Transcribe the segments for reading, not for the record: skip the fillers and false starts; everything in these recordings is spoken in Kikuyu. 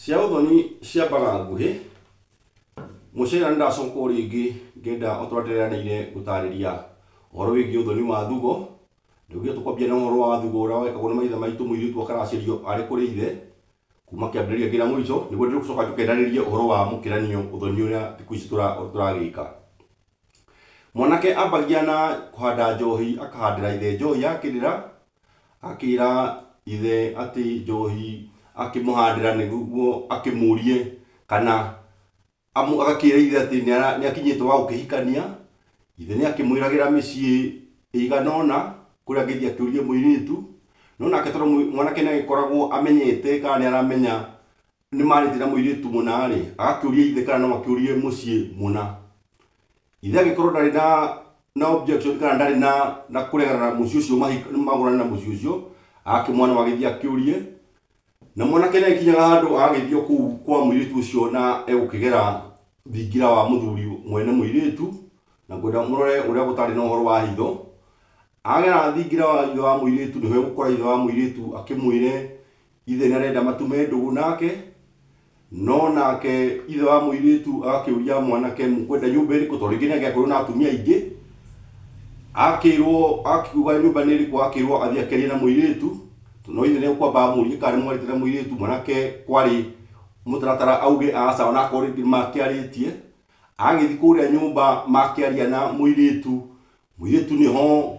Cia ũthoni ciambaga nguhĩ, mũcera nĩ ndacoka o rĩngĩ ngĩenda o ta ũrĩa ndĩreranĩire gũtarĩria ũhoro wĩgiĩ ũthoni wa thugo. Ndaugire tũkwambia na ũhoro wa thugo ũrĩa wekagwo nĩ maithe maitũ mũirĩtu akaracĩrio arĩ kũrĩ ithe kuma kĩambĩrĩria nginya mũico, nĩguo ndĩgũcoka njũke ndarĩrie ũhoro wa mũkĩranio ũthoni ũrĩa thikũ ici tũragĩka. Mwanake ambagia na kũhanda njohi, akahandĩra ithe njohi ya kĩrĩra, akĩra ithe atĩ njohi akĩmũhandĩra nĩguo akĩmũrie kana agakĩra ithe atĩ nĩakinyĩte wa gũkĩhikania. Ithe nĩakĩmwĩragĩra mĩciĩ ĩigana ũna kũrĩa angĩthiĩ akĩũrie mũirĩtu, no nake tondũ mwanake nĩagĩkoragwo amenyete kana nĩaramenya nĩmarĩtie na mũirĩtu mũna-rĩ, agakĩũria ithe kana no akĩũrie mũciĩ mũna. Ithe angĩkorwo ndarĩ na objection kana ndarĩ na kũregana na mũciĩ ũcio magũrane na mũciĩ ũcio, agakĩmwana no agĩthiĩ akĩũrie. Na mwanake nĩagĩkinyaga handũ agagĩthiĩ kũu kwa mũirĩtu ũcio na egũkĩgera thingira wa mũthuri mwene mũirĩtu, na ngwenda mũrore ũrĩa gũtarĩ na ũhoro wa hitho. Agera thingira wa ithe wa mũirĩtu nĩho egũkora ithe wa mũirĩtu akĩmwĩre ithe nĩarenda matume ndũgũ nake, no nake ithe wa mũirĩtu agakĩũria mwanake mũkwenda nyũmba ĩrĩkũ, tondũ rĩngĩ nĩangĩakorirwo na atumia aingĩ. Akĩrwo, akiuga nyũmba nĩ ĩrĩkũ, akĩrwo athiĩ akĩarie na mũirĩtu, no ithe nĩekwamba amũrie kana nĩmwarĩtie na mũirĩtu. Mwanake kwarĩ mũtaratara auge aca, onakorwo rĩngĩ nĩmakĩarĩtie. Agĩthiĩ kũrĩa nyũmba makĩaria na mũirĩtu, mũirĩtu nĩho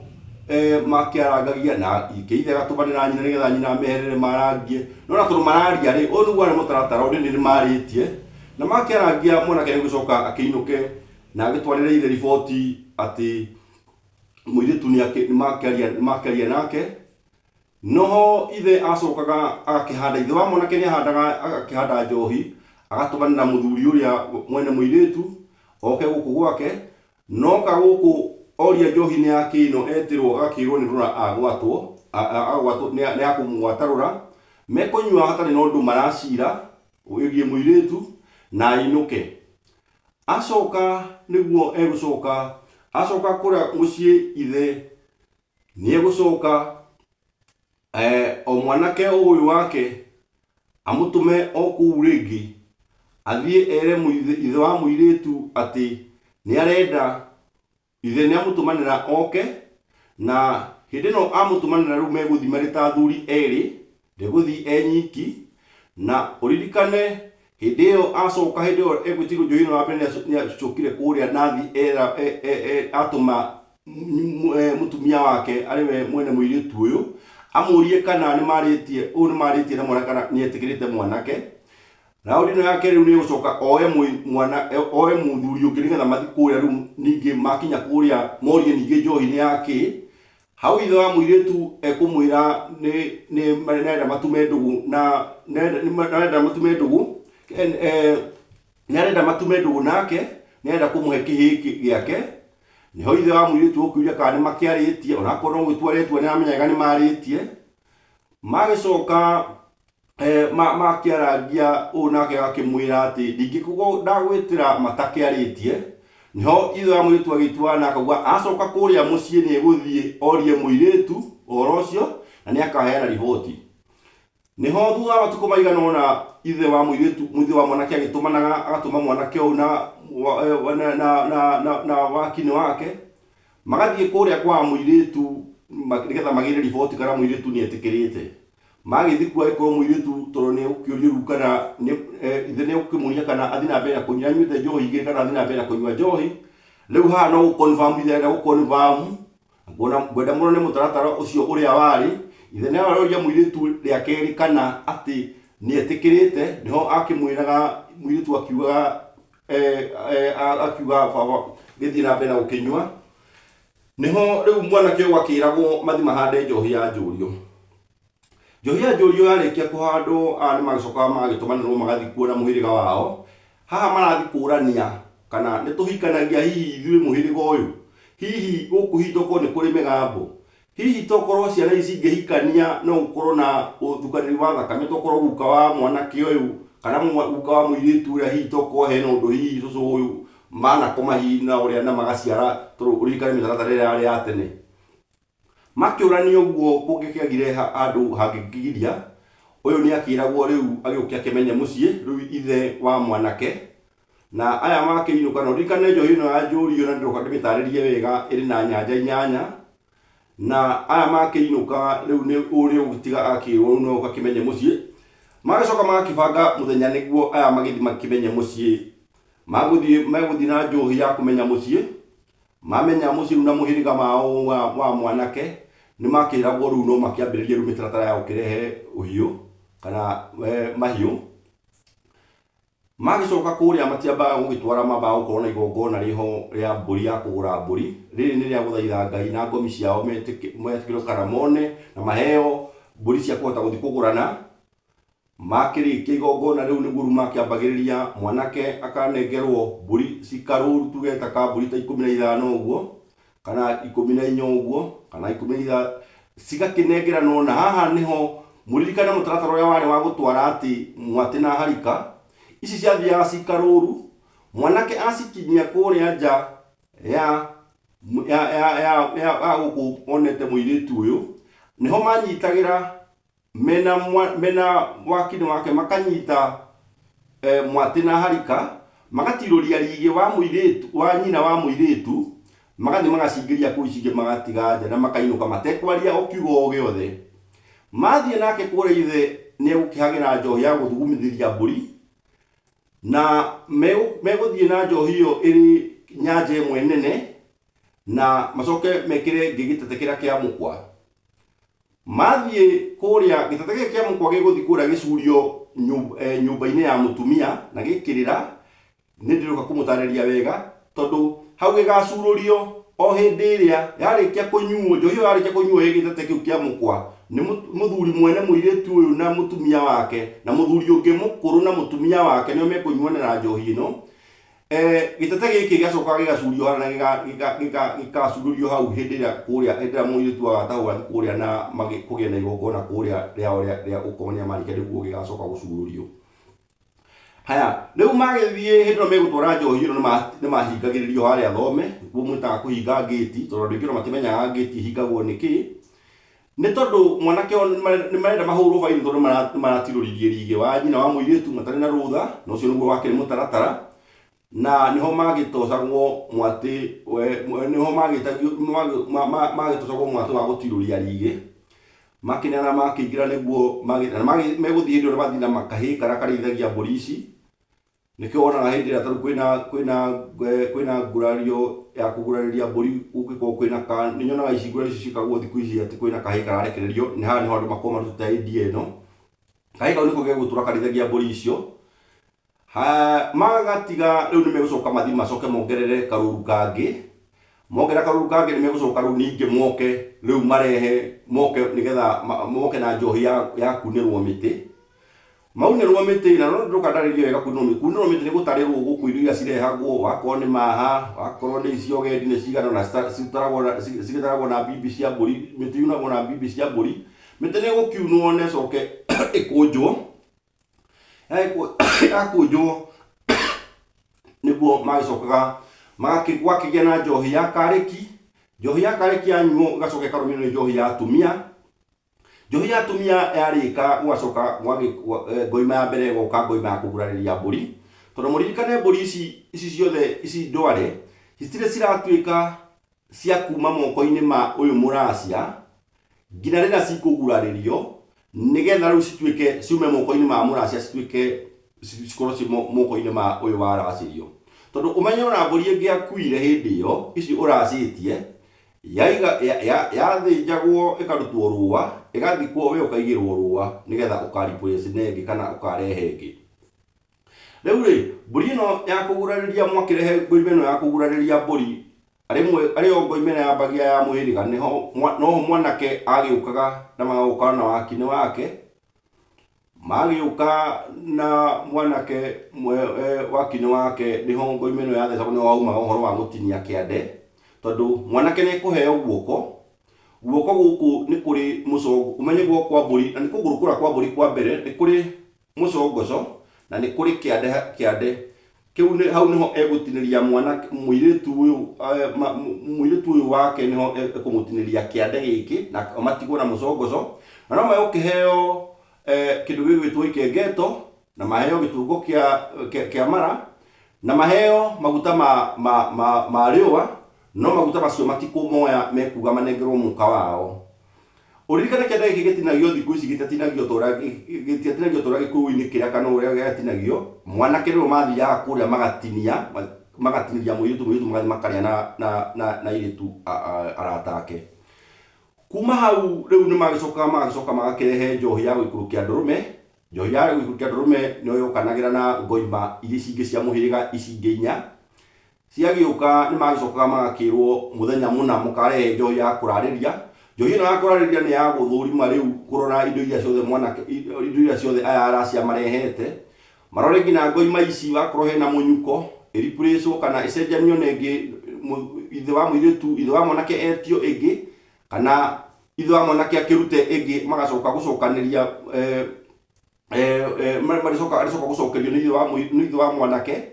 makĩarangagia na ithe agatũmanĩra nyina nĩgetha nyina ameherere marangie. No na tondũ mararia rĩ, ũyũ nĩguo warĩ mũtaratara, ũndũ nĩ marĩtie na makĩarangia, mwanake nĩgũcoka akĩinũke na agĩtwarĩre ithe riboti atĩ mũirĩtu nĩmakĩaria nake. Noho ithe acokaga agakĩhanda, ithe wa mwanake nĩahandaga agakĩhanda njohi, agatũmanĩra mũthuri ũrĩa mwene mũirĩtu oke gũkũ gwake, noka gũkũ oria njohi nĩ ya kĩno etĩrwo, agakĩrwo nĩ rũra agwatwo, agwatwo nĩ akũmũgwata rũra, mekũnyua hatarĩ na ũndũ maracira wĩgiĩ mũirĩtu na ainũke. Acoka nĩguo egũcoka, acoka kũrĩa mũciĩ ithe nĩegũcoka o mwanake ũyũ wake amũtũme o kũu rĩngĩ athiĩ ere ithe wa mũirĩtu atĩ nĩarenda ithe nĩamũtũmanĩra oke, na hĩndĩ ĩno amũtũmanĩra rĩu megũthiĩ marĩ ta athuri erĩ, ndegũthiĩ e nyiki. Na ũririkane hĩndĩ ĩyo acoka, hĩndĩ ĩyo egwĩtirwo njohi ĩno ya mbere nĩacokire kũrĩa na athiĩ era atũma mũtumia wake arĩ we mwene mũirĩtu ũyũ amũrie kana nĩmarĩtie ũũ nĩmarĩtie na mwana kana nĩetĩkĩrĩte mwanake. Raundi ĩno ya kerĩ rĩu nĩegũcoka oe mwana oe mũthuri ũngĩ nĩgetha mathiĩ kũrĩa rĩu ningĩ makinya kũrĩa morie ningĩ njohi nĩ ya kĩ. Hau ithe wa mũirĩtu ekũmwĩra nĩ nĩarenda matume ndũgũ na nĩarenda matume ndũgũ, nĩarenda matume ndũgũ nake, nĩarenda kũmũhe kĩhĩĩ gĩake. Nĩho ithe wa mũirĩtu ũkĩũria kana nĩmakĩarĩtie, onakorwo no gwĩtua aretua nĩaramenyaga nĩmarĩtie. Magĩcoka makĩarangia ũũ nake agakĩmwĩra atĩ ndingĩkorwo ndagwĩtĩra matakĩarĩtie. Nĩho ithe wa mũirĩtu agĩtua na akauga acoka kũrĩa mũciĩ nĩegũthiĩ orie mũirĩtu ũhoro ũcio na nĩakaheana riboti. Nĩho thutha wa matukũ maigana ũna ithe wa mũirĩtu, ithe wa mwanake agĩtũmanaga agatũma mwanake ũyũ na wakinĩ wake magathiĩ kũrĩa kwa mũirĩtu nĩgetha magĩre riboti kana mũirĩtu nĩetĩkĩrĩte. Magĩthiĩ kuo agĩkorwo mũirĩtu tondũ nĩegũkĩũrio rĩu kana ithe nĩegũkĩmũria kana athiĩ na mbere na kũnyua, anyuĩte njohi igĩrĩ kana athiĩ na mbere na kũnyua njohi. Rĩu haha no gũ-confirm ithe arenda gũ-confirm, ngwenda mũno nĩ mũtaratara ũcio ũrĩa warĩ. Ithe nĩaroria mũirĩtu rĩa kerĩ kana atĩ nĩetĩkĩrĩte, nĩho akĩmwĩraga mũirĩtu akiugaga akiuga baba gĩthiĩ na mbere na gũkĩnyua. Nĩho rĩu mwanake ũyũ akĩragwo mathiĩ mahande njohi ya njũrio. Njohi ya njũrio yarĩkia kũhandwo, aya nĩmagĩcokaga magagĩtũmanĩrwo magathiĩ kuona mũhĩrĩga wao. Haha marathiĩ kũrania kana nĩtũhikanagia hihi ithuĩ mũhĩrĩga ũyũ, hihi gũkũ hihi tokorwo nĩ kũrĩ mĩgambo, hihi tokorwo ciana ici cingĩhikania no gũkorwo na ũthukanĩri wa thakame, tokorwo guka wa mwanake ũyũ kana guka wa mũirĩtu ũrĩa hihi tokorwo hena ũndũ hihi cũcũ ũyũ manakoma hihi na ũrĩa na magaciara, tondũ ũririkane mĩtaratara ĩrĩa yarĩ ya tene. Makĩũrania ũguo kũngĩkĩagire handũ hangĩkĩgiria, Ũyũ nĩ akĩragwo rĩu agĩũke akĩmenye mũciĩ rĩu ithe wa mwanake. Na aya makĩinũka, na ũririkane njohi ĩno ya njũrio na ndĩroka ndĩmĩtarĩrie wega, ĩrĩ na nyanja 8. Na aya makĩinũka rĩu nĩ ũrĩa ũgũtiga akĩrwo rĩu no ũgakĩmenye mũciĩ. Magacoka magakĩbanga mũthenya nĩguo aya magĩthiĩ makĩmenye mũciĩ. Magũthiĩ na njohi ya kũmenya mũciĩ. Mamenya mũciĩ rĩu na mũhĩrĩga mao wa mwanake, nĩ makĩragwo rĩu no makĩambĩrĩrie rĩu mĩtaratara ya gũkĩrehe ũhiũ kana mahiũ. Magĩcoka kũrĩa matiambaga gũgĩtwara, mambaga gũkorwo na igongona rĩho rĩa mbũri ya kũgũra mbũri. Rĩrĩ nĩ rĩa gũthaitha Ngai na ngomi ciao metĩkĩrwo kana mone na maheo mbũri cia kũhota gũthiĩ kũgũrana. Makĩrĩkia igongona rĩu nĩguo rĩu makĩambagĩrĩria mwanake akanengerwo mbũri cikarũru, tuge ta ka mbũri ta 15 ũguo kana 14 ũguo kana 15, cigakĩnengeranwo. Na haha nĩho mũririkane mũtaratara ũrĩa warĩ wa gũtwara atĩ mwatĩ na harika ici ciathiaga cikarũru. Mwanake acikinyia kũrĩa nja ya ya ya ya ya gũkũ onete mũirĩtu ũyũ, nĩho manyitagĩra mena wakini wake, makanyita mwatĩ na harika, magatirũria rigĩ wa mũirĩtu wa nyina wa mũirĩtu, magathiĩ magacingĩria kũu, ici ingĩ magatiga nja na makainũka matekwaria o kiugo o gĩothe. Mathiĩ nake kũrĩa ithe nĩ egũkĩhagĩra njohi ya gũthugumithĩria mbũri, na megũthiĩ na njohi ĩyo ĩrĩ nyanja ĩmwe nene, na macoke mekĩre ĩngĩ gĩtete kĩrĩa kĩa mũkwa. Mathiĩ kũrĩa gĩtete gĩkĩ kĩa mũkwa gĩgũthiĩ kũrĩa gĩcurio nyũmba-inĩ ya mũtumia na gĩkĩrĩra. Nĩ ndĩroka kũmũtarĩria wega, tondũ hau gĩgacurũrio o hĩndĩ ĩrĩa yarĩkia kũnyuo njohi ĩyo, yarĩkia kũnyuo ĩ gĩtete kĩu kĩa mũkwa, nĩ mũthuri mwene mũirĩtu ũyũ na mũtumia wake na mũthuri ũngĩ mũkũrũ na mũtumia wake nĩo mekũnyuanĩra njohi ĩno. Gĩtete gĩkĩ gĩacokaga gĩgacurio harĩa na gĩgacurũrio hau hĩndĩ ĩrĩa kũrĩa hĩndĩ ĩrĩa mũirĩtu agatahwo athiĩ kũrĩa na kũgĩa na igongona kũrĩa rĩao rĩa gũkomania marĩkia, nĩguo gĩgacoka gũcurũrio. Haya, rĩu magĩthiĩ hĩndĩ ĩno megũtwara njohi ĩno, nĩ mahingagĩrĩrio harĩa thome, nĩkuo mwĩtaga kũhinga ngĩti, tondũ andũ aingĩ ona matimenyaga ngĩti ihingagwo nĩkĩ. Nĩ tondũ mwanake ũyũ nĩ marenda mahũrwo baini tondũ nĩ maratirũririe rigĩ wa nyina wa mũirĩtu matarĩ na rũtha, na ũcio nĩguo wakĩrĩ mũtaratara. Na nĩho magĩtocagwo mwatĩ, nĩho magĩtagio magĩtocagwo mwatĩ wa gũtirũria rigĩ, makĩneana makĩingĩra nĩguo megũthiĩ hĩndĩ ĩyo mathiĩ na makahĩ karĩa karĩithagia mbũri ici. Nĩkĩo wonaga hĩndĩ ĩrĩa tarĩu kwĩna ngurario ya kũgurarĩria mbũri, gũgĩkorwo kwĩna ka nĩ nyonaga ici ngurario ici ciĩkagwo thikũ ici atĩ kwĩna kahĩ kararekererio, nĩ haha nĩho andũ makoragwo marutĩte idea ĩno. Kahĩ kau nĩko gegũtũra karĩithagia mbũri icio. Magatiga rĩu nĩ megũcoka mathiĩ macoke mongerere karũru kangĩ. Mongerera karũru kangĩ, nĩ megũcoka rĩu ningĩ moke rĩu marehe moke nĩgetha moke na njohi ya kunĩrwo mĩtĩ. Maunĩrwo mĩtĩ, na no ndĩroka ndarĩrie wega kunĩrwo mĩtĩ. Kunĩrwo mĩtĩ nĩ gũtarĩrwo gũkũ indo iria cirehagwo, wakorwo nĩ maha, wakorwo nĩ icio gendi nĩ cigana, na cigĩtaragwo na mbimbi cia mbũri. Mĩtĩ yunagwo na mbimbi cia mbũri. Mĩtĩ nĩ ĩgũkiunwo na ĩcoke ĩkũnjwo. Yakũnjwo nĩguo magĩcokaga gwakĩgĩa na njohi ya karĩki. Njohi ya karĩki yanyuo ĩgacoka ĩkarũmĩrĩrwo nĩ njohi ya atumia. Njohi ya atumia yarĩka, gũgacoka ngoima ya mbere ĩgoka, ngoima ya kũgurarĩria mbũri, tondũ mũririkane mbũri ici ciothe ici ndware citirĩ ciratuĩka cia kuma moko-inĩ ma ũyũ mũracia nginya rĩrĩa cikũgurarĩrio, nĩgetha rĩu cituĩke ciume moko-inĩ ma mũracia, cituĩke cikorwo ci moko-inĩ ma ũyũ waracĩrio. Tondũ ũmenye ona mbũri ĩngĩakuire hĩndĩ ĩyo ici ũracĩtie yaiga yathĩnjagwo ĩkarutwo rũa ĩgathikwo, we ũkaigĩrwo rũa nĩgetha ũka replace na ĩngĩ kana ũkarehe ĩngĩ. Rĩu rĩ, mbũri ĩno ya kũgurarĩria, mwakĩrehe ngoima ĩno ya kũgurarĩria mbũri, rĩmwe arĩ o ngoima ĩno yambagia ya mũhĩrĩga, nĩho noho mwanake agĩũkaga na magoka na wakinĩ wake. Magĩũka na mwanake wakinĩ wake, nĩho ngoima ĩno yathecagwo, nĩho waumaga ũhoro wa gũtinia kĩande, tondũ mwanake nĩ ekũheo guoko. Guoko gũkũ nĩ kũrĩ mũcongo, ũmenye guoko kwa mbũri na nĩ kũgũrũ kũrĩa kwa mbũri kwa mbere nĩ kũrĩ mũcongoco na nĩ kũrĩ kĩande. Kĩande kĩu nĩ hau nĩho egũtinĩria mwanake mũirĩtu ũyũ, mũirĩtu ũyũ wake nĩho ekũmũtinĩria kĩande gĩkĩ na matigwo na mũcongoco, na no megũkĩheo. kĩndũ gĩgwĩtwo ikengeto, na maheo gĩtungo kĩa mara, na maheo maguta ma riũa, no maguta macio matikũmoya, mekuga manengerwo mũka wao. Ũririkane kĩanda gĩkĩ gĩtinagio thikũ ici, gĩtiatinagio tora gĩkũyũ-inĩ kĩrĩa kana ũrĩa gĩatinagio. Mwanake nĩwe mathiaga kũrĩa magatinia, magatinĩria mũirĩtu, mũirĩtu magathiĩ makarĩa na airĩtu arata ake. Kuma hau rĩu nĩ magĩcokaga magagĩcoka magakĩrehe njohi ya gũikũrũkia ndũrũme. Njohi ya gũikũrũkia ndũrũme nĩyo yokanagĩra na ngoima iria cingĩ cia mũhĩrĩga ici ingĩ inya. Ciagĩũka nĩ magĩcokaga magakĩrwo mũthenya mũna mũkarehe njohi ya kũrarĩria. Njohi ĩno ya kũrarĩria nĩ ya gũthũrima rĩu, kũrora indo iria ciothe mwanake, indo iria ciothe aya aracia marehete, marore nginya ngoima ici wakorwo hena mũnyuko ĩreplacewo kana ĩcenjanio na ĩngĩ, ithe wa mũirĩtu, ithe wa mwanake etio ĩngĩ, kana ithe wa mwanake akĩrute ĩngĩ, magacoka gũcokanĩria, marĩcoka arĩcoka gũcokerio nĩ ithe wa mwanake.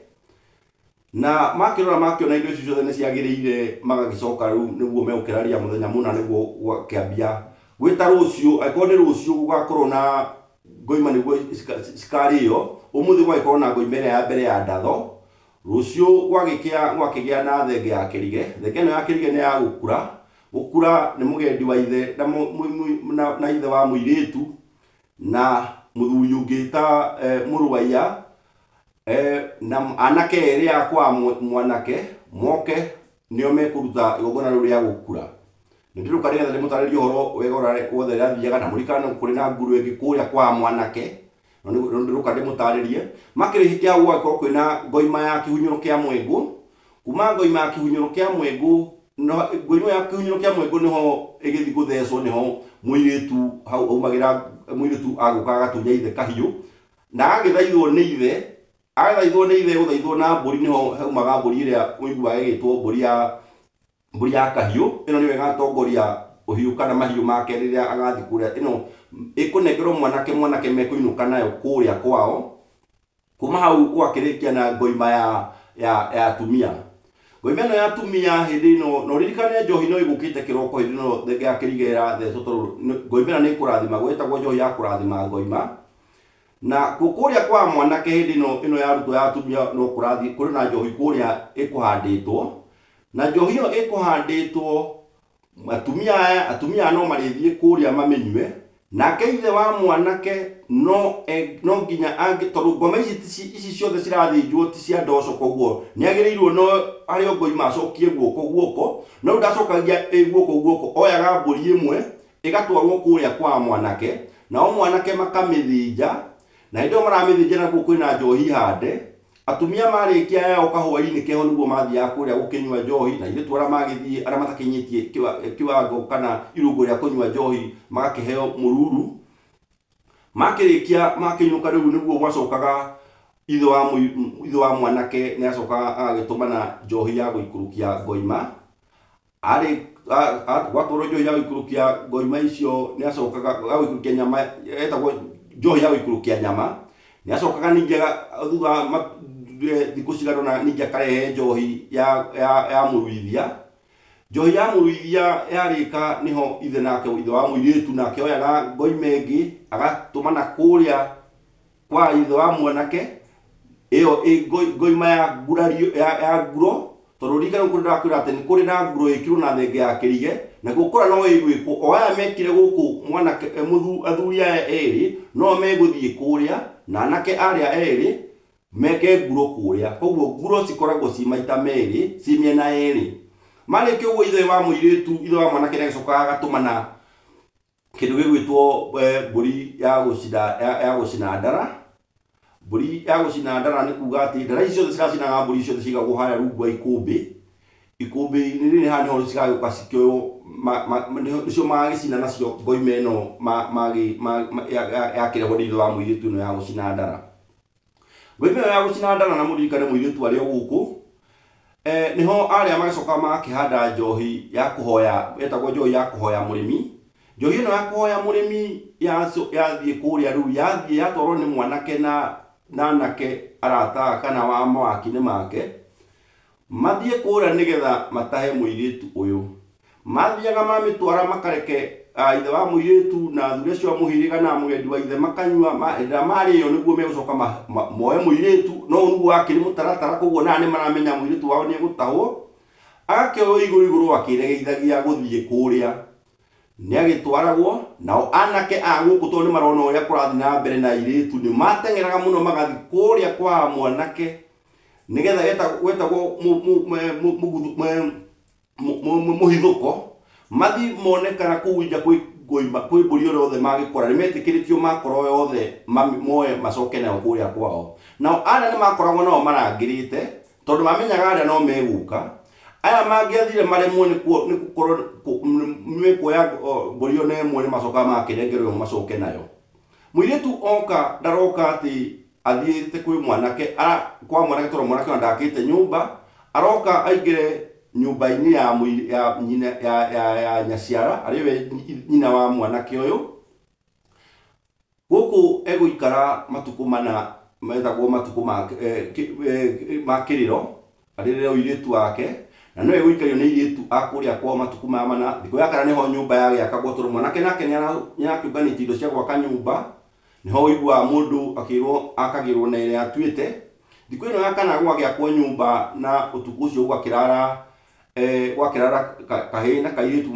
Na makĩrora makĩona indo icio ciothe nĩ ciagĩrĩire, magagĩcoka rĩu nĩguo megũkĩraria mũthenya mũna nĩguo gwakĩambia gwĩta rũciũ. Angĩkorwo nĩ rũciũ gũgakorwo na ngoima nĩguo cikarĩo, ũmũthĩ gwagĩkorwo na ngoima ĩrĩa ya mbere ya ndatho, rũciũ gwagĩkĩa gwakĩgĩa na thenge ya kĩrige. Thenge ĩno ya kĩrige nĩ ya gũkura. Gũkura nĩ mũgendi wa ithe na ithe wa mũirĩtu na mũthuri ũngĩ ta mũrũaiya, na anake erĩ a kwa mwanake moke nĩo mekũruta igongona rĩu rĩa gũkura. Nĩ ndĩrũka nĩgetha ndĩmũtarĩrie ũhoro wega ũrĩa wothe rĩrathiaga, na mũririkane kũrĩ na nguru ĩngĩ kũrĩa kwa mwanake, no ndĩrũka ndĩmũtarĩrie. Makĩrĩkia hau gũgakorwo kwĩna ngoima ya kĩhunyũro kĩa mwengũ. Kuma ngoima ya kĩhunyũro kĩa mwengũ, no ngoima ya kĩhunyũro kĩa mwengũ nĩho ĩgĩthiĩ gũthecwo, nĩho mũirĩtu hau aumagĩra, mũirĩtu agũka agatunya ithe kahiũ na agagĩthaithwo nĩ ithe, agathaithwo nĩ ithe, gũthaithwo na mbũri, nĩho haumaga mbũri ĩrĩa ũiguaga ĩgĩtwo mbũri ya kahiũ. Ĩno nĩyo ĩgatongoria ũhiũ kana mahiũ make rĩrĩa agathiĩ kũrĩa. Ĩno ĩkũnengerwo mwanake, mwanake mekũinũka nayo kũrĩa kwao. Kuma hau gwakĩrĩkia na ngoima ya atumia. Ngoima ĩno ya atumia hĩndĩ ĩno, na ũririkane njohi no ĩgũkĩte kĩroko hĩndĩ ĩno thenge ya kĩriga ĩrathecwo, tondũ ngoima ĩno nĩ ĩkũrathima, gwetagwo njohi ya kũrathima ngoima. Na kũrĩa kwa mwanake hĩndĩ ĩno yarutwo ya atumia, no kũrathiĩ kũrĩ na njohi kũrĩa ĩkũhandĩtwo, na njohi ĩyo ĩkũhandĩtwo, atumia aya no marĩthiĩ kũrĩa mamĩnyue. Nake ithe wa mwanake no nginya angĩ, tondũ ngoma ici ciothe cirathĩnjwo ti cia ndoco, koguo nĩ agĩrĩirwo no harĩ o ngoima acokie guoko guoko, no rĩu ndacokagia ĩ guoko guoko, oyaga mbũri ĩmwe ĩgatwarwo kũrĩa kwa mwanake, nao mwanake makamĩthĩnja, na hĩndĩ ĩyo maramĩthĩnja nakuo kwĩna njohi hande. Atumia marĩkia yao kahũa-inĩ keho nĩguo mathiaga kũrĩa gũkĩnyua njohi, na airĩtu arĩa magĩthiĩ arĩa matakinyĩtie kiwango kana irũngo rĩa kũnyua njohi magakĩheo mũruru. Makĩrĩkia makĩinũka rĩu nĩguo gwacokaga ithe wa mwanake nĩ acokaga agagĩtũmana njohi ya gũikũrũkia ngoima. Arĩ gwatwarwo njohi ya gũikũrũkia ngoima icio, nĩ acokaga ya gũikũrũkia nyama, etagwo njohi ya gũikũrũkia nyama. Nĩ acokaga ningĩ thutha wa thikũ cigana ũna ningĩ akarehe njohi ya mũruithia. Njohi ya mũruithia yarĩka, nĩho ithe nake, ithe wa mũirĩtu nake oyaga ngoima ĩngĩ agatũmana kũrĩa kwa ithe wa mwanake, ĩyo ĩ ngoima ya ngurario ya nguro, tondũ ririkana kũrĩ ndakwĩra atĩ nĩ kũrĩ na nguro ĩkirwo na thenge ya kĩrige, nakuo kũrĩa no ĩgwĩkwo o aya mekire gũkũ mwanake, athuri aya erĩ no megũthiĩ kũrĩa na anake arĩa erĩ meke nguro kũrĩa. Koguo nguro cikoragwo ci maita merĩ, ci mĩena yerĩ. Marĩkia ũguo, ithe wa mũirĩtu, ithe wa mwanake nĩ agĩcokaga agatũmana kĩndũ gĩgwĩtwo mbũri ya gũcina ndara. Mbũri ya gũcina ndara nĩ kuga atĩ ndara ici ciothe ciracinaga, mbũri ciothe cigagwo harĩa rungu wa ikũmbĩ. Ikũmbĩ-inĩ rĩrĩ haha nĩho cigagĩũka cikĩoywo, nĩcio magagĩcina nacio ngoima ĩno yakĩrehwo nĩ ithe wa mũirĩtu, ĩno ya gũcina ndara, ngoima ĩyo ya gũcina ndara. Na mũririkane mũirĩtu arĩ o gũkũ, nĩho arĩa magĩcoka magakĩhanda njohi ya kũhoya, ĩtagwo njohi ya kũhoya mũrĩmi. Njohi ĩno ya kũhoya mũrĩmi yathiĩ kũrĩa rĩu, yathiĩ yatwarwo nĩ mwanake na anake arata kana wa mawaki-inĩ make, mathiĩ kũrĩa nĩgetha matahe mũirĩtu ũyũ. Mathiaga mamĩtwara makareke a ithe wa mũirĩtu na athuri acio a mũhĩrĩga na mũgendi wa ithe makanyua hĩndĩ ĩrĩa marĩo nĩguo megũcoka moe mũirĩtu. No ũguo wakĩrĩ mũtaratara, koguo na nĩ maramenya mũirĩtu wao nĩ egũtahwo. Agakĩoywo igũrũ igũrũ akĩregeithagia gũthiĩ kũrĩa, nĩ agĩtwaragwo. Nao anake a gũkũ, tondũ nĩ marona ũrĩa kũrathiĩ na mbere na airĩtu, nĩ mateng'eraga mũno magathiĩ kũrĩa kwa mwanake nĩgetha gwetagwo mũhithũko, mathiĩ mone kana kũu nja kwĩ ngoima kwĩ mbũri ĩrĩa othe mangĩkora. Nĩ metĩkĩrĩtio makorwo yothe moe macoke nayo kũrĩa kwao. Nao arĩa nĩ makoragwo nao marangĩrĩte, tondũ mamenyaga arĩa no megũka. Aya mangĩathire maremwo nĩ gũkorwo mekuoya mbũri ona ĩmwe, nĩ macokaga magakĩnengerwo ĩmwe macoke nayo. Mũirĩtu oka ndaroka atĩ athiĩte kwĩ mwanake kwa mwanake, tondũ mwanake ona ndakĩte nyũmba. Aroka aingĩre nyũmba-inĩ ya ya nyina ya nyaciara, arĩ we nyina wa mwanake ũyũ. Gũkũ egũikara matukũ mana metagwo matukũ ma kĩrĩro, arĩrĩre ũirĩtu wake, na no egũikario nĩ airĩtu a kũrĩa kwao matukũ maya mana. Thikũ ya kana nĩho nyũmba yagĩakagwo, tondũ mwanake nake nĩ arakĩũnganĩtie indo cia gwaka nyũmba. Nĩho ũiguaga mũndũ akĩrwo akagĩrwo na ĩrĩa atuĩte. Thikũ ĩno ya kana gwagĩakwo nyũmba, na ũtukũ ũcio gwakĩrara gwakĩrara kahĩĩ na kairĩtu,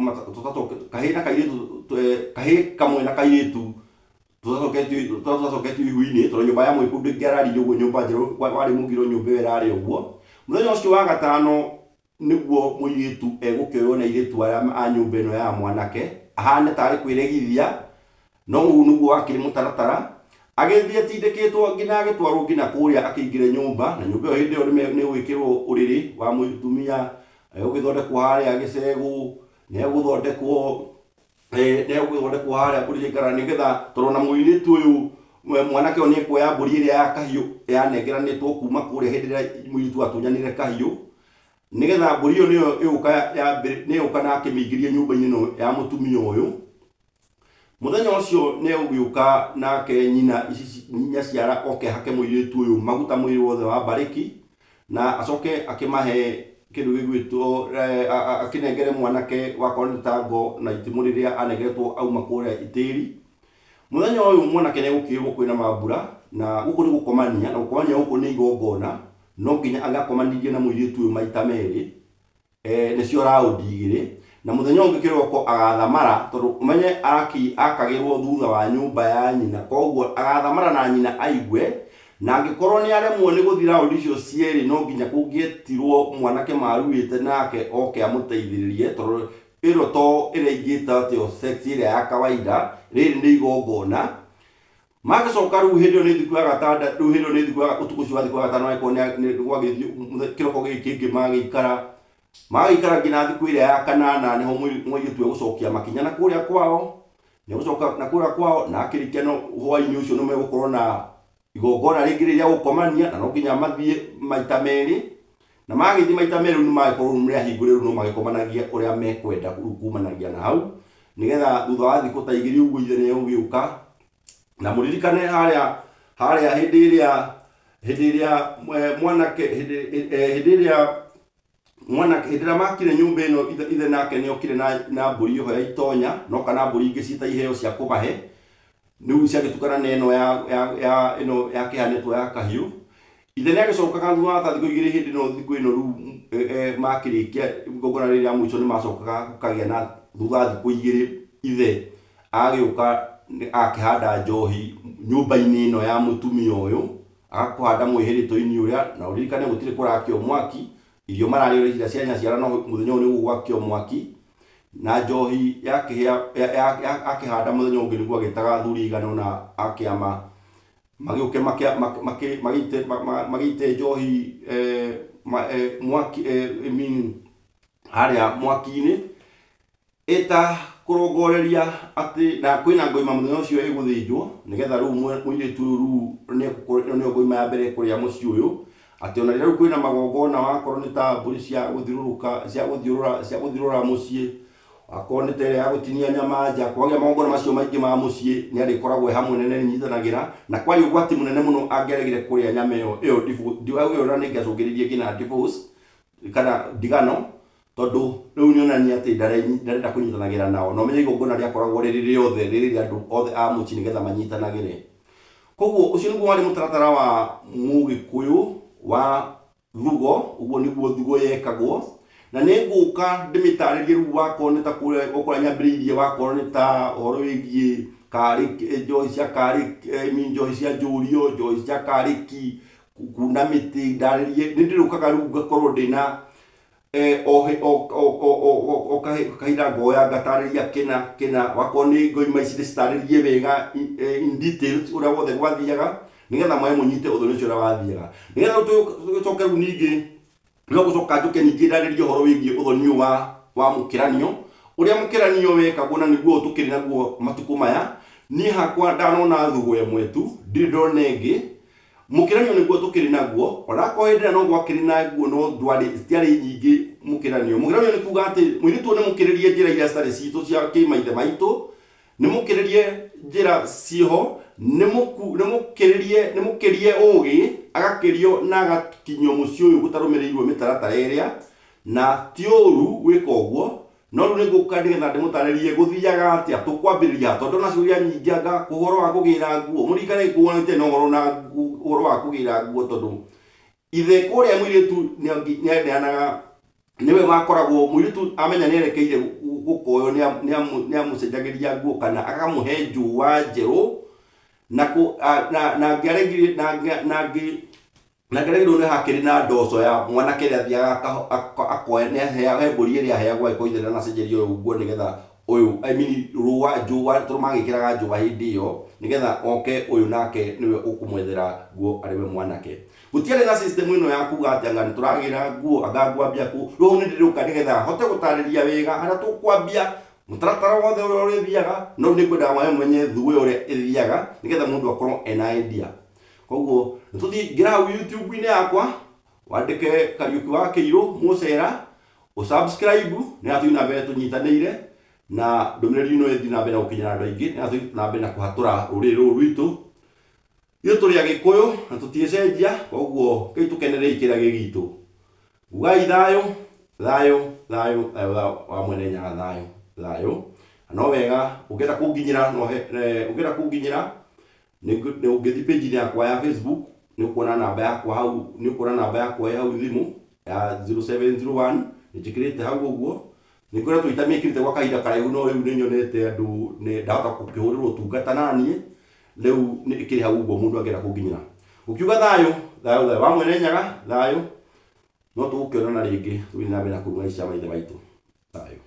kahĩĩ na kairĩtu, kahĩĩ kamwe na kairĩtu tũtacoketio ihu-inĩ, tondũ nyũmba ya mũgĩkũyũ ndĩngĩararire ũguo. Nyũmba njerũ warĩ mũgiro, nyũmba ĩyo ĩrarĩ ũguo. Mũthenya ũcio wa gatano nĩguo mũirĩtu egũkĩoywo na airĩtu arĩa a nyũmba ĩno ya mwanake, ahane tarĩ kwĩregithia, no ũguo nĩguo wakĩrĩ mũtaratara. Agĩthiĩ atindĩkĩtwo nginya agĩtwarwo nginya kũrĩa akĩingĩre nyũmba. Na nyũmba ĩyo hĩndĩ ĩyo nĩ gwĩkĩrwo ũrĩrĩ wa mũtumia, ũgĩthondekwo harĩa gĩcegũ, nĩ egũthondekwo harĩa mbũri ciaikara, nĩgetha tondũ na mũirĩtu ũyũ mwanake ũyũ nĩ ekuoya mbũri ĩrĩa ya kahiũ yanengeranĩtwo kuma kũrĩa hĩndĩ ĩrĩa mũirĩtu atunyanire kahiũ, nĩgetha mbũri ĩyo nĩyo ĩgũka nĩ ĩgũka na akĩmĩingĩrie nyũmba-inĩ ĩno ya mũtumia ũyũ. Mũthenya ũcio nĩ egũgĩũka nake nyina nyaciara oke hake mũirĩtu ũyũ maguta mwĩrĩ wothe wa mbarĩki, na acoke akĩmahe kĩndũ gĩgwĩtwo akĩnengere mwanake wakorwo nĩ tango na itimũ rĩrĩa anengeretwo auma kũrĩa itĩri. Mũthenya ũyũ mwanake nĩ egũkĩrwo kwĩna mambura, na gũkũ nĩ gũkomania, na gũkomania gũkũ nĩ igongona, no nginya agakomanirie na mũirĩtu ũyũ maita merĩ, nĩcio raundi igĩrĩ. Na mũthenya ũngĩ kĩroko agathamara, tondũ ũmenye akagĩrwo thutha wa nyũmba ya nyina, koguo agathamara na nyina aigue. Na angĩkorwo nĩ aremwo nĩ gũthiĩ raundi icio cierĩ, no nginya kũngĩetirwo mwanake maruĩte nake oke amũteithĩrĩrie, tondũ ĩno to ĩrĩa ingĩta atĩ o sex ĩrĩa ya kawaida, rĩrĩ nĩ igongona. Magĩcoka rĩu hĩndĩ ĩyo nĩ thikũ ya gatandatũ, rĩu hĩndĩ ĩyo nĩ thikũ ya ũtukũ ũcio wa thikũ ya gatano, angĩkorwo nĩ gwagĩthiĩ kĩroko gĩkĩ kĩngĩ magĩikara nginya thikũ ĩrĩa ya kanana, nĩho mũirĩtu egũcokia makinya na kũrĩa kwao, nĩ egũcoka na kũrĩa kwao. Na akĩrĩkia no hwaĩ-inĩ ũcio nĩ megũkorwo na igongona rĩngĩ rĩrĩa gũkomania, na no nginya mathiĩ maita merĩ. Na magĩthiĩ maita merĩ rĩu nĩ magĩkorwo rĩu nĩ ahingũre, rĩu no magĩkomanagia ũrĩa mekwenda rĩu kumanagia na hau, nĩgetha thutha wa thikũ ta igĩrĩ ũguo ithe nĩ egũgĩũka. Na mũririkane harĩa hĩndĩ ĩrĩa mwanake hĩndĩ ĩrĩa mwanake hĩndĩ ĩrĩa makire nyũmba ĩno, ithe nake nĩ okire na mbũri ĩyo ya itonya, no kana mbũri ingĩ ciĩta iheo cia kũmahe, rĩu ciagĩtukana na ĩno ya ĩno yakĩhanĩtwo ya kahiũ. Ithe nĩ agĩcokaga thutha wa ta thikũ igĩrĩ, hĩndĩ ĩno thikũ ĩno rĩu makĩrĩkia igongona rĩrĩa rĩa mũico, nĩ macokaga gũkagĩa na thutha wa thikũ igĩrĩ ithe agĩũka akĩhanda njohi nyũmba-inĩ ĩno ya mũtumia ũyũ, agakũhanda mwĩhĩrĩto-inĩ ũrĩa. Na ũririkane gũtirĩ kũrakio mwaki, irio mararĩo iria cia nyaciara, no mũthenya ũyũ nĩguo gwakio mwaki. Na njohi akĩhanda mũthenya ũngĩ nĩguo agĩtaga athuri igana ũna a kĩama magĩũke magĩite njohi mwaki harĩa mwaki-inĩ, ĩta kũrongoreria atĩ na kwĩna ngoima mũthenya ũcio ĩgũthĩnjwo, nĩgetha rĩu mũirĩtu ũyũ rĩu nĩyo ngoima ya mbere kũrĩa mũciĩ ũyũ, atĩ ona rĩrĩa rĩu kwĩna magongona, wakorwo nĩ ta mbũri cia gũthiũrũrũka cia gũthiũrũra mũciĩ, akorwo nĩ ta ĩrĩa ya gũtinia nyama nja, kwagĩa magongona macio maingĩ ma mũciĩ, nĩ arĩkoragwo e hamwe na nĩ nyitanagĩra. Na kwarĩ ũgwati mũnene mũno angĩaregire kũrĩa nyama ĩyo, ĩyo na nĩ ĩngĩacũngĩrĩirie nginya divorce kana ndigano, Tondu riu nionania ati ndarenda kunyitanagĩra nao no menye igongona rĩakoragwo rĩrĩ rĩothe rĩrĩ rĩa andũ othe a mũciĩ nĩgetha manyitanagĩre. Koguo ũcio nĩguo warĩ mũtaratara wa Mũgĩkũyũ wa thugo, ũguo nĩguo thugo yekagwo. Na nĩ ngũka ndĩmĩtarĩrie rĩu wakorwo nĩ ta kũrĩa okorwo nyambĩrĩirie wakorwo nĩ ta ũhoro wĩgiĩ karĩki, njohi cia karĩki, njohi cia njũrio, njohi cia karĩki, kuna mĩtĩ, ndarĩrie nĩ ndĩrũkaga rĩu ngakorwo ndĩna o kahinda ngoya ngatarĩria kĩna kĩna, wakorwo nĩ ngoima ici ndĩcitarĩrie wega in details ũrĩa wothe gwathiaga nĩgetha mwae mũnyite ũthoni ũcio ũrĩa wathiaga, nĩgetha tũcoke rĩu ningĩ no gũcoka njũke ningĩ ndarĩrie ũhoro wĩgiĩ ũthoni ũyũ wa mũkĩranio, ũrĩa mũkĩranio wekagwo na nĩguo tũkĩrĩ naguo matukũ maya. Niĩ hakwa ndanona thugo ĩmwe tu, ndirĩ ndona ĩngĩ. Mũkĩranio nĩguo tũkĩrĩ naguo, onakorwo hĩndĩ ĩrĩa no gwakĩrĩ naguo no ndwarĩ citiarĩ nyingĩ. Mũkĩranio mũkĩranio nĩ kuga atĩ mũirĩtu ũyũ nĩ mũkĩrĩrie njĩra iria citarĩ citũ cia kĩmaithe maitũ, nĩ mũkĩrĩrie njĩra ciĩho, nĩ mũkĩrĩrie nĩ mũkĩrie ũgĩ, agakĩrio na agakinyio mũciĩ ũyũ gũtarũmĩrĩirwo mĩtaratara ĩrĩa, na ti ũru gwĩka ũguo. No rĩu nĩ ngũka nĩgetha ndĩmũtarĩrie gũthiaga atĩa, tũkwambĩrĩria tondũ na ciũria nyingĩ anga ũhoro wa kũgĩra nguo, mũririkane nguo na ũhoro na ũhoro wa kũgĩra nguo, tondũ ithe kũrĩa mũirĩtu nĩaneanaga nĩwe wakoragwo mũirĩtu amenya nĩerekeire gũkoywo nĩamũcenjagĩria nguo kana akamũhe njũa njerũ, na na angĩaregire na ngĩaregirwo nĩ hakĩrĩ na ndoco ya mwanake ĩrĩa athiaga akoya he mbũri ĩrĩa aheagwo agĩkorwo ithe ndanacenjeria ũyũ nguo nĩgetha ũyũ, I mean rũa njũa tondũ magĩkĩraga njũa hĩndĩ ĩyo nĩgetha oke ũyũ nake nĩwe ũkũmwethera nguo arĩ we mwanake. Gũtiarĩ na system ĩno ya kuga atĩ anga nĩtũragĩra nguo anga ngwambia kũ. Rĩu hau nĩndĩrĩũka nĩgetha hote gũtarĩria wega harĩa tũkwambia mũtaratara wothe ũrĩa ũrĩthiaga, no nĩngwendaga mwae mũmenye thugo ĩyo ũrĩa ĩthiaga nĩgetha mũndũ akorwo ena idea. Koguo nĩtũthiĩ ingĩra hau YouTube-inĩ yakwa wandĩke Kariũki wa Kĩirũ Mũcera, ũsubscribe nĩgetha tũthiĩ na mbere tũnyitanĩire na ndũmĩrĩri ĩno ĩthiĩ na mbere na gũkinyĩra andũ aingĩ, nĩgetha tũthiĩ na mbere na kũhatũra rũrĩrĩ rũrũ rwitũ. Ithuĩ tũrĩ Agĩkũyũ na tũtiĩcenjia, koguo kĩu tũkenerei kĩrĩa gĩ gitũ. Ugai thayũ thayũ thayũ thayũ wa Mwene Nyaga, thayũ thayũ. Na no wega ũngĩenda kũnginyĩra no ũngĩenda kũnginyĩra nĩ ũngĩthiĩ page-inĩ yakwa ya Facebook nĩ ũkuona namba yakwa hau, nĩ ũkuona namba yakwa hau thimũ ya 0701 nĩnjĩkĩrĩte hau ũguo. Nĩ ngoretwo itamĩkĩrĩte gwa kahinda karaihu, no rĩu nĩ nyonete andũ nĩ ndahota gũkĩhũrĩrwo ũtungata naniĩ, rĩu nĩ ĩkĩrĩ hau ũguo mũndũ angĩenda kũnginyĩra. Gũkiuga thayũ thayũ thayũ wa Mwene Nyaga, thayũ. No tũgũkĩonana rĩngĩ tũgĩthiĩ na mbere na kũruga ici cia maithe maitũ. Thayũ.